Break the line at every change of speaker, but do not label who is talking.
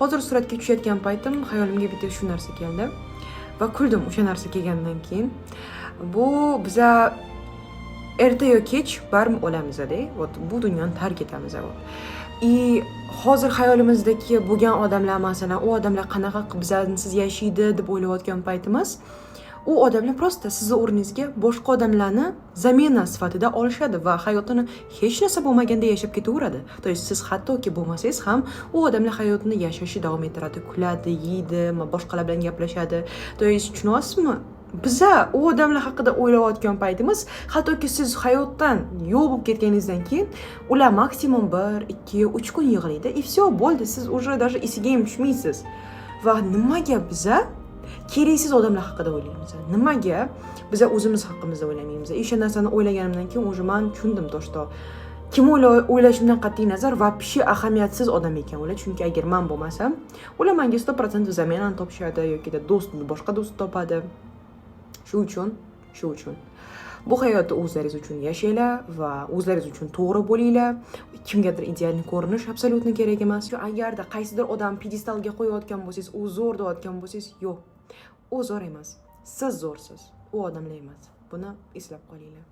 Hozir suratga tushayotgan paytim xayolimga bitta shu narsa keldi va kuldim o'sha narsa kelgandan keyin. Bu biza erta yo kech baribir o'lamizda, вот bu dunyoni tark etamiz, вот. И hozir xayolimizdagi bo'lgan odamlar, masalan, u odamlar qanaqa qilib bizansiz yashaydi deb o'ylayotgan paytimiz, u odamlar просто sizni o'rningizga boshqa odamlarni замена sifatida olishadi va hayotini hech narsa bo'lmaganda yashab ketaveradi. То есть siz hattoki bo'lmasangiz ham, u odamlar hayotini yashashni davom ettiradi, kuladi, yeydi, boshqalar bilan gaplashadi. То есть tushunyapsizmi, biza u odamlar haqida o'ylayotgan paytimiz, hattoki siz hayotdan yo'q bo'lib ketganingizdan keyin ular maksimum 1, 2, 3 kun yig'laydi и все, bo'ldi, siz уже даже esiga ham tushmaysiz. Va nimaga biza keraksiz odamlar haqida o'ylaymiz? Nimaga biza o'zimiz haqimizda o'ylamaymiz? O'sha narsani o'ylaganimdan keyin уже man tushundim то, что kim o'ylashimdan qat'iy nazar, вообще ahamiyatsiz odam ekan ular, chunki agar man bo'lmasam, ular manga 100% замена ni topishadi yokida do'st, boshqa do'st topadi. Shu uchun bu hayotda o'zlaringiz uchun yashanglar va o'zlaringiz uchun to'g'ri bo'linglar. Kimgadir идеальный ko'rinish абсолютно kerak emas. Agarda qaysidir odam pyedestalga qo'yayotgan bo'lsangiz, u zo'r deyotgan bo'lsangiz, yo'q, u zo'r emas, siz zo'rsiz, u odamlar emas. Buni eslab qolinglar.